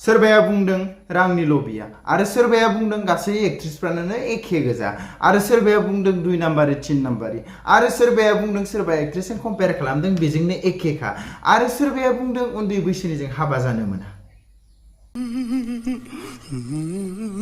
सोरबाया बुंदों रांनि लबिया आरो सोरबाया बुंदों गासै एक्ट्रेसफ्रानो एखे गोजा आरो सोरबाया बुंदों 2 नाम्बारि 3 नाम्बारि आरो सोरबाया बुंदों सोरबा एक्ट्रेसजों कम्पेयार खालामदों बेजोंनो एखेखा आरो सोरबाया बुंदों उन्दै बैसोनिजों हाबा जानो मोना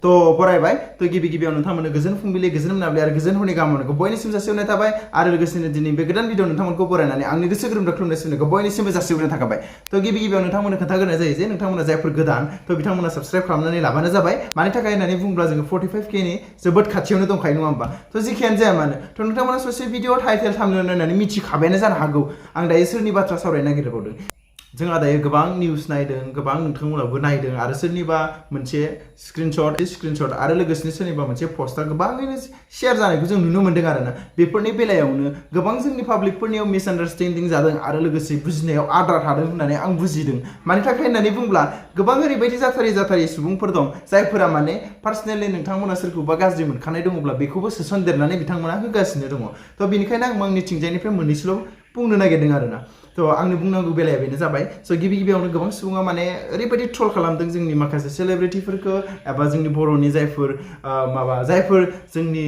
तो फरायबाय तो गिबियाव नोंथांमोननो गोजोन फुंबिलि गोजोन मोनाबिलि आरो गोजोन हरनि गाहाम हामलायनायखौ बयनिसिमबो जासिहरनाय थाबाय आरो लोगोसेनो दिनै बे गोदान भिडिअ नोंथांमोनखौ बरायनानै आंनि गोसो गोरबोनिफ्राय खुलुमनाय सिबिनायखौ बयनिसिमबो जासिहरनाय थाखाबाय तो गिबियाव नोंथांमोननो खोन्थाग्रोनाय जायो जे नोंथांमोना जायफोर गोदान तो बिथांमोना साबस्क्राइब खालामनानै लाबानो जाबाय मानि थाखाय होननानै बुङोब्ला जोङो 45k नि जोबोद खाथियावनो दंखायो नङा होमबा तो जिखियानो जाया मानो तो नोंथांमोना ससे भिडिअ टाइटेल थाम्बनेल नायनानै मिथिखाबायानो जानो हागौ आं दायो सोरनि बाथ्रा सावरायनो नागिरबावदों जोंहा दायो गोबां निउस नायदों गोबां नोंथांमोनाबो नायदों आरो सोरनिबा मोनसे स्क्रिनशट आरो लोगोसेनो सोरनिबा मोनसे पस्टार गोबाङैनो शेयार जानायखौ जों नुनो मोन्दों आरोना बेफोरनि बेलायावनो गोबां जोंनि पाब्लिकफोरनियाव मिसआन्डारस्टेन्डिं जादों आरो लोगोसे बुजिनायाव आद्रा थादों होननानै आं बुजिदों मानि थाखाय होननानै बुंब्ला गोबां ओरैबायदि जाथारि सुबुंफोर दं जायफोरा माने पार्सनेलि नोंथांमोना सोरखौबा गाज्रि मोनखानाय दङब्ला बेखौबो सोसनदेरनानै बिथांमोना होगासिनो दङ तो बेनिखायनो आं आंनिथिंजायनिफ्राय मोननैसल' बुंनो नागिरदों आरोना तो आंनि बुंनांगौ बेलाया बेनो जाबाय स' गिबियावनो गोबां सुबुङा माने ओरैबायदि ट्रल खालामदों जोंनि माखासे सेलिब्रिटिफोरखौ एबा जोंनि बर'नि जायफोर जोंनि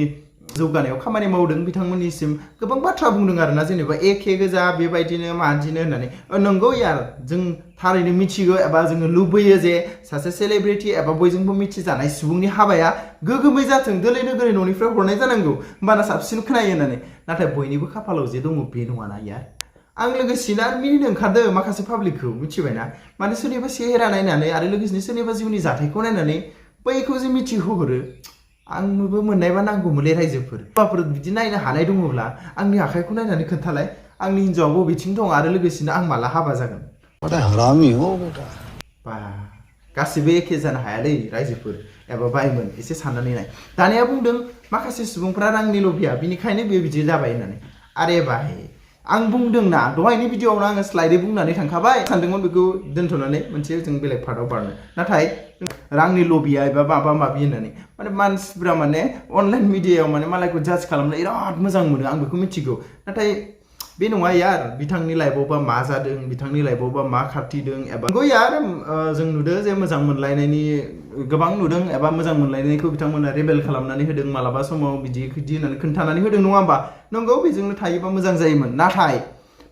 जौगानायाव खामानि मावदों बिथांमोननिसिम गोबां बाथ्रा बुंदों आरोना जेनेबा एखे गोजा बेबायदिनो मादिनो होननानै नंगौ यार जों थारैनो मिथिगौ एबा जोङो लुबैयो जे सासे सेलिब्रिटि एबा बयजोंबो मिथिजानाय सुबुंनि हाबाया गोगोमै जाथों दोलै नोगोरै न'निफ्राय हरनाय जानांगौ होमबाना साबसिन खोनायो होननानै नाथाय बयनिबो खाफालाव जे दङ बे नङाना यार आं लोगोसेनो आरो मिनिनो ओंखारदों माखासे पाब्लिकखौ मिथिबायना माने सोरनिबा सेहेरा नायनानै आरो लोगोसेनो सोरनिबा जिउनि जाथायखौ नायनानै बैखौ जे मिथिहोहरो आंनोबो मोननायबा नांगौमोनलै रायजोफोर सोरबाफोर बिदि नायनो हानाय दङब्ला आंनि आखाइखौ नायनानै खोन्थालाय आंनि हिन्जावआ बबेथिं दं आरो लोगोसेनो आं माला हाबा जागोन बा गासिबो एखे जानो हायालै रायजोफोर एबा बायमोन एसे साननानै नाय दानिया बुंदों माखासे सुबुंफ्रा रांनि लबिया बिनिखायनो बे बिदि जाबाय होननानै आरे बाय आं बुंदों ना दहायनि भिडिअआवनो आङो स्लाइडै बुंनानै थांखाबाय सानदोंमोन बेखौ दोनथ'नानै मोनसे जों बेलेग पार्टआव बारनो नाथाय रांनि लबिया एबा माबा माबि होननानै माने मानसिफ्रा माने अनलाइन मिडियायाव माने मालायखौ जाज खालामनो बिराद मोजां मोनो आं बेखौ मिथिगौ नाथाय बे नङा यार बिथांनि लाइफआवबा मा जादों बिथांनि लाइफआवबा मा खारथिदों एबा नंगौ यार जों नुदों जे मोजां मोनलायनायनि गोबां नुदों एबा मोजां मोनलायनायखौ बिथांमोना रेबेल खालामनानै होदों मालाबा समाव बिदि होननानै खोन्थानानै होदों नङा होमबा नंगौ बेजोंनो थायोबा मोजां जायोमोन नाथाय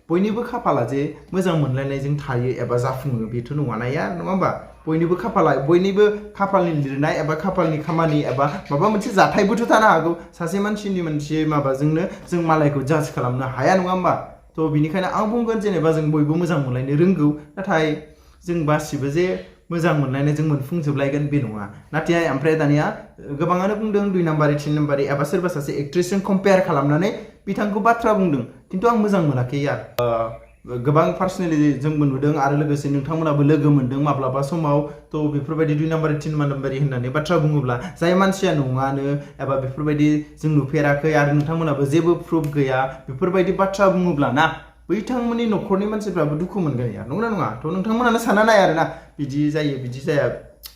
बयनिबो खाफाला जे मोजां मोनलायनायजों थायो एबा जाफुङो बेथ' नङाना यार नङा होमबा बयनिबो खाफालनि लिरनाय एबा खाफालनि खामानि एबा माबा मोनसे जाथायबोथ' थानो हागौ सासे मानसिनि मोनसे माबाजोंनो जों मालायखौ जाज खालामनो हाया नङा होमबा थ' बिनिखायनो आं बुंगोन जेनेबा जों बयबो मोजां मोनलायनो रोंगौ नाथाय जों गासिबो जे मोजां मोनलायनायजों मोनफुंजोबलायगोन बे नङा नाथाय ओमफ्राय दानिया गोबांआनो बुंदों 2 नाम्बारि 3 नाम्बारि एबा सोरबा सासे एक्ट्रेसजों कम्पेयार खालामनानै बिथांखौ बाथ्रा बुंदों खिन्थु आं मोजां मोनाखै यार गोबां पार्सनेलि जोंबो नुदों आरो लोगोसे नोंथांमोनाबो लोगो मोनदों माब्लाबा समाव थ' बेफोरबायदि 2 नाम्बारि 3 नाम्बारि होननानै बाथ्रा बुङोब्ला जाय मानसिया नङानो एबा बेफोरबायदि जों नुफेराखै आरो नोंथांमोनाबो जेबो प्रुफ गैया बेफोरबायदि बाथ्रा बुङोब्ला ना बैथांमोननि न'खरनि मानसिफ्राबो दुखु मोनगोन यार नंगौना नङा थ' नोंथांमोनानो सानना नाय आरोना बिदि जायो बिदि जाया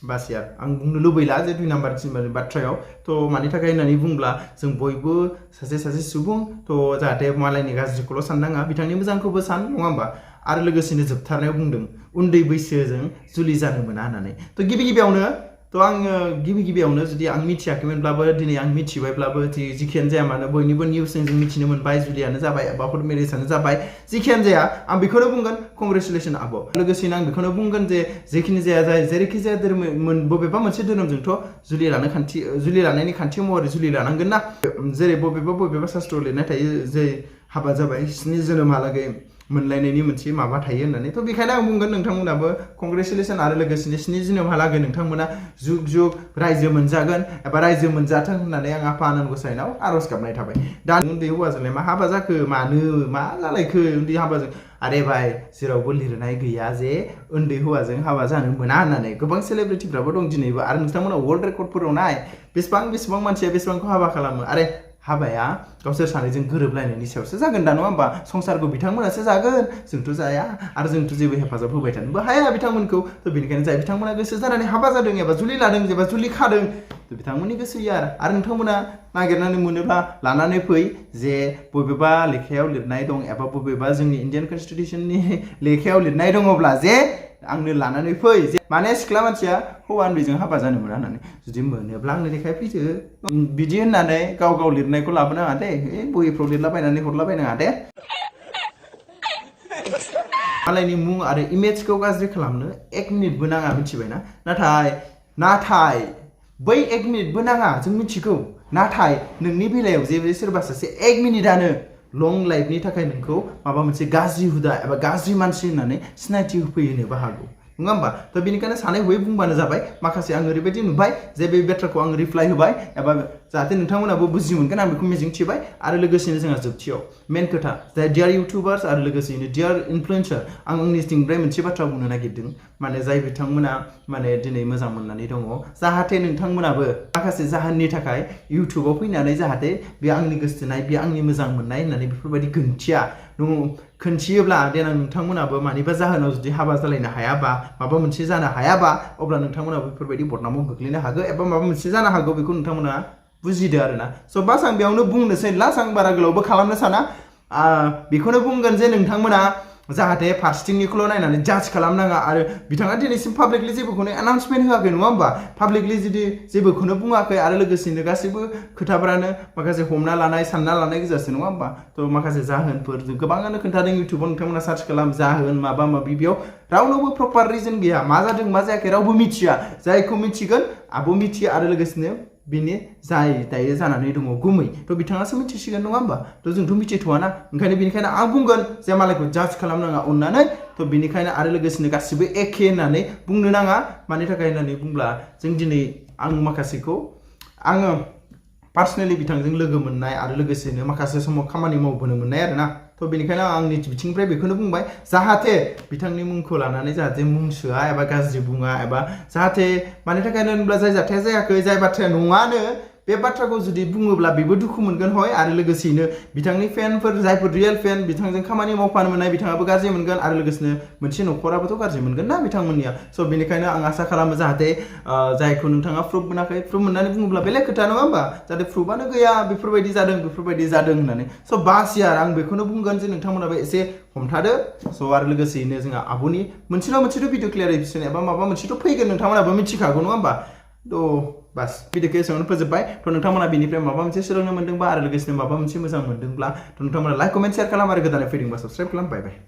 बास यार आं बुंनो लुबैला जे 2 नाम्बारि 3 नाम्बारि बाथ्रायाव थ' मानि थाखाय होननानै बुंब्ला जों बयबो सासे सुबुं थ' जाहाथे मालायनि गाज्रिखौल' साननाङा बिथांनि मोजांखौबो सान नङा होमबा आरो लोगोसेनो जोबथारनायाव बुंदों उन्दै बैसोजों जुलि जानो मोना होननानै थ' गिबियावनो थ' आङो गिबियावनो जुदि आं मिथियाखैमोनब्लाबो दिनै आं मिथिबायब्लाबो जिखियानो जाया मानो बयनिबो निउसजों जों मिथिनो मोनबाय जुलियानो जाबाय एबा हट मेरेजआनो जाबाय जिखियानो जाया आं बेखौनो बुंगोन कंग्रेचुलेसन आब' लोगोसेनो आं बेखौनो बुंगोन जे जेखिनि जाया जेरैखि जाया बबेबा मोनसे धोरोमजोंथ' जुलि लानायनि खान्थि महरै जुलि लानांगोन ना जेरै बबेबा शास्त्रआव लिरनाय थायो जे हाबा जाबाय 7 जोनोमहालागै मोनलायनायनि मोनसे माबा थायो होननानै थ' बेखायनो आं बुंगोन नोंथांमोनाबो कंग्रेचुलेसन आरो लोगोसेनो 7 जोनोमहालागै नोंथांमोना जुग रायजो मोनजागोन एबा रायजो मोनजाथों होननानै आं आफा आनान गसाइनाव आर'ज गाबनाय थाबाय दा उन्दै हौवाजोंलाय मा हाबा जाखो मानो मा जालायखो उन्दै हाबाजों आरे भाई जेरावबो लिरनाय गैया जे उन्दै हौवाजों हाबा जानो मोना होननानै गोबां सेलिब्रिटिफ्राबो दं दिनैबो आरो नोंथांमोना वर्ल्ड रेकर्डफोराव नाय बेसेबां मानसिया बेसेबांखौ हाबा खालामो आरे हाबाया गावसोर सानैजों गोरोबलायनायनि सायावसो जागोन दा नङा होमबा संसारखौ बिथांमोनासो जागोन जोंथ' जाया आरो जोंथ' जेबो हेफाजाब होबाय थानोबो हाया बिथांमोनखौ थ' बेनिखायनो जाय बिथांमोना गोसो जानानै हाबा जादों एबा जुलि लादों एबा जुलि खादों थ' बिथांमोननि गोसो आरो नोंथांमोना नागिरनानै मोनोब्ला लानानै फै जे बबेबा लेखायाव लिरनाय दं एबा बबेबा जोंनि इन्डियान कनस्टिटिउसननि लेखायाव लिरनाय दङब्ला जे आंनो लानानै फै माने सिख्ला मानसिया हौवा उन्दैजों हाबा जानो मोना होननानै जुदि मोनोब्ला आंनो देखाय फैदो बिदि होननानै गाव लिरनायखौ लाबोनाङा दे बहिफ्राव लिरलाबायनानै हरलाबायनाङा दे मालायनि मुं आरो इमेजखौ गाज्रि खालामनो 1 मिनिटबो नाङा मिथिबायना नाथाय बै 1 मिनिटबो नाङा जों मिथिगौ नाथाय नोंनि बेलायाव जे सोरबा सासे 1 मिनिटानो लं लाइफनि थाखाय नोंखौ माबा मोनसे गाज्रि हुदा एबा गाज्रि मानसि होननानै सिनायथि होफैनोबो हागौ नङा होमबा थ' बेनिखायनो सानै हयै बुंबानो जाबाय माखासे आं ओरैबायदि नुबाय जे बे बाथ्राखौ आं रिप्लाय होबाय एबा जाहाथे नोंथांमोनाबो बुजि मोनगोन आं बेखौ मिजिं थिबाय आरो लोगोसेनो जोंहा जोबथियाव मेन खोथा जाय डियार इउटुबार्स आरो लोगोसेनो डियार इनफ्लुएन्सार आं आंनिथिंनिफ्राय मोनसे बाथ्रा बुंनो नागिरदों माने जाय बिथांमोना माने दिनै मोजां मोननानै दङ जाहाथे नोंथांमोनाबो माखासे जाहोननि थाखाय इउटुबाव फैनानै जाहाथे बे आंनि गोसोथोनाय बे आंनि मोजां मोननाय होननानै बेफोरबायदि खोन्थियोब्ला देनां नोंथांमोनाबो मानिबा जाहोनाव जुदि हाबा जालायनो हायाबा माबा मोनसे जानो हायाबा अब्ला नोंथांमोनाबो बेफोरबायदि बदनामाव गोग्लैनो हागौ एबा माबा मोनसे जानो हागौ बेखौ नोंथांमोना बुजिदो आरोना स' बास आं बेयावनो बुंनोसै लास्ट आं बारा गोलावबो खालामनो साना बेखौनो बुंगोन जे नोंथांमोना जाहाथे फारसेथिंनिखौल' नायनानै जाज खालामनाङा आरो बिथाङा दिनैसिम पाब्लिकलि जेबोखौनो एनाउन्समेन्ट होआखै नङा होमबा पाब्लिकलि जुदि जेबोखौनो बुङाखै आरो लोगोसेनो गासैबो खोथाफोरानो माखासे हमना लानाय सानना लानाय गोजासो नङा होमबा थ' माखासे जाहोनफोर गोबाङानो खोन्थादों इउटुबाव नोंथांमोना सार्च खालाम जाहोन माबा माबि बेयाव रावनावबो प्रपार रिजन गैया मा जादों मा जायाखै रावबो मिथिया जायखौ मिथिगोन आब' मिथिया आरो लोगोसेनो बिनि जाय दायो जानानै दङ गुमै थ' बिथाङासो मिथिसिगोन नङा होमबा थ' जोंथ' मिथिथ'वाना बेनिखायनो आं बुंगोन जे मालायखौ जाज खालामनाङा अननानै थ' बेनिखायनो आरो लोगोसेनो गासिबो एखे होननानै बुंनो नाङा मानि थाखाय होननानै बुंब्ला जों दिनै आं माखासेखौ आङो पार्सनेलि बिथांजों लोगो मोननाय आरो लोगोसेनो माखासे समाव खामानि मावबोनो मोननाय आरोना थ' बेनिखायनो आं आंनि बिथिंनिफ्राय बेखौनो बुंबाय जाहाथे बिथांनि मुंखौ लानानै जाहाथे मुं सोआ एबा गाज्रि बुङा एबा जाहाथे मानि थाखाय होनोब्ला जाय जाथाया जायाखै जाय बाथ्राया नङानो बे बाथ्राखौ जुदि बुङोब्ला बेबो दुखु मोनगोन हय आरो लोगोसेनो बिथांनि फेनफोर जायफोर रियेल फेन बिथांजों खामानि मावफानो मोननाय बिथाङाबो गाज्रि मोनगोन आरो लोगोसेनो मोनसे न'खराबोथ' गाज्रि मोनगोन ना बिथांमोननिया स' बेनिखायनो आं आसा खालामो जाहाथे जायखौ नोंथाङा प्रुफ मोनाखै प्रुफ मोननानै बुङोब्ला बेलेग खोथा नङा होमबा जाहाथे प्रुफानो गैया बेफोरबायदि जादों होननानै स' बासियार आं बेखौनो बुंगोन जे नोंथांमोनाबो एसे हमथादो स' आरो लोगोसेयैनो जोंहा आब'नि मोनसेल' भिडिअ क्लियारिफिकेसन एबा माबा मोनसेथ' फैगोन नोंथांमोनाबो मिथिखागौ नङा होमबा थ' बास भिडिअखौ एसेयावनो फोजोबबाय थ' नोंथांमोना बेनिफ्राय माबा मोनसे सोलोंनो मोनदोंबा आरो लोगोसेनो माबा मोनसे मोजां मोनदोंब्ला थ' नोंथांमोना लाइक कमेन्ट शेयार खालाम आरो गोदानै फैदोंबा साबस्क्राइब खालाम बाय बाय